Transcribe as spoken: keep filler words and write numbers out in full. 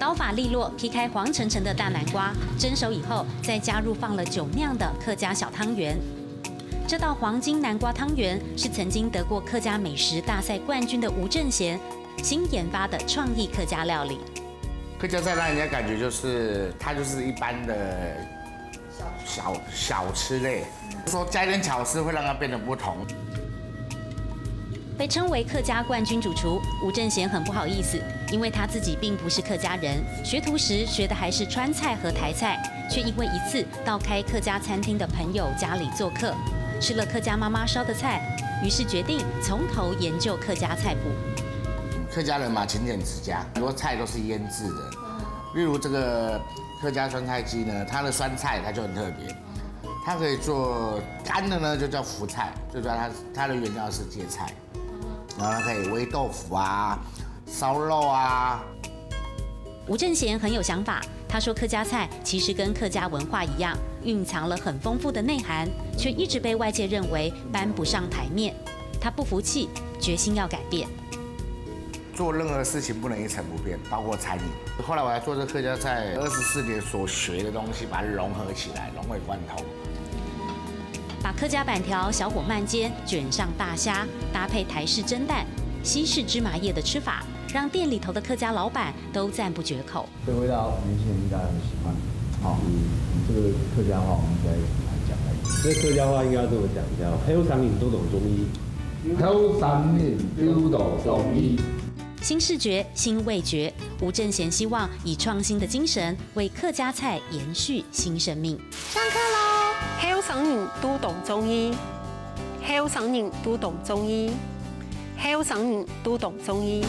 刀法利落，劈开黄澄澄的大南瓜，蒸熟以后，再加入放了酒酿的客家小汤圆。这道黄金南瓜汤圆是曾经得过客家美食大赛冠军的吴正贤新研发的创意客家料理。客家菜让人家感觉就是它就是一般的小小吃类，说加一点巧思会让它变得不同。被称为客家冠军主厨吴正贤很不好意思，因为他自己并不是客家人，学徒时学的还是川菜和台菜，却因为一次到开客家餐厅的朋友家里做客，吃了客家妈妈烧的菜，于是决定从头研究客家菜谱。客家人嘛，勤俭持家，很多菜都是腌制的，例如这个客家酸菜鸡呢，它的酸菜它就很特别，它可以做干的呢，就叫福菜，最主要它它的原料是芥菜，然后它可以煨豆腐啊、烧肉啊。吴正贤很有想法，他说客家菜其实跟客家文化一样，蕴藏了很丰富的内涵，却一直被外界认为搬不上台面。他不服气，决心要改变。做任何事情不能一成不变，包括餐饮。后来我还做这客家菜二十四年所学的东西，把它融合起来，融会贯通。把客家粄条小火慢煎，卷上大虾，搭配台式蒸蛋、西式芝麻叶的吃法，让店里头的客家老板都赞不绝口。这味道年轻人应该很喜欢。好，你这个客家话我们应该怎么来讲来？这客家话应该要这么讲，叫后生人都懂中医。后生人都懂中医。新视觉、新味觉，吴正贤希望以创新的精神为客家菜延续新生命。上课喽！后生人都懂中医，后生人都懂中医，后生人都懂中医。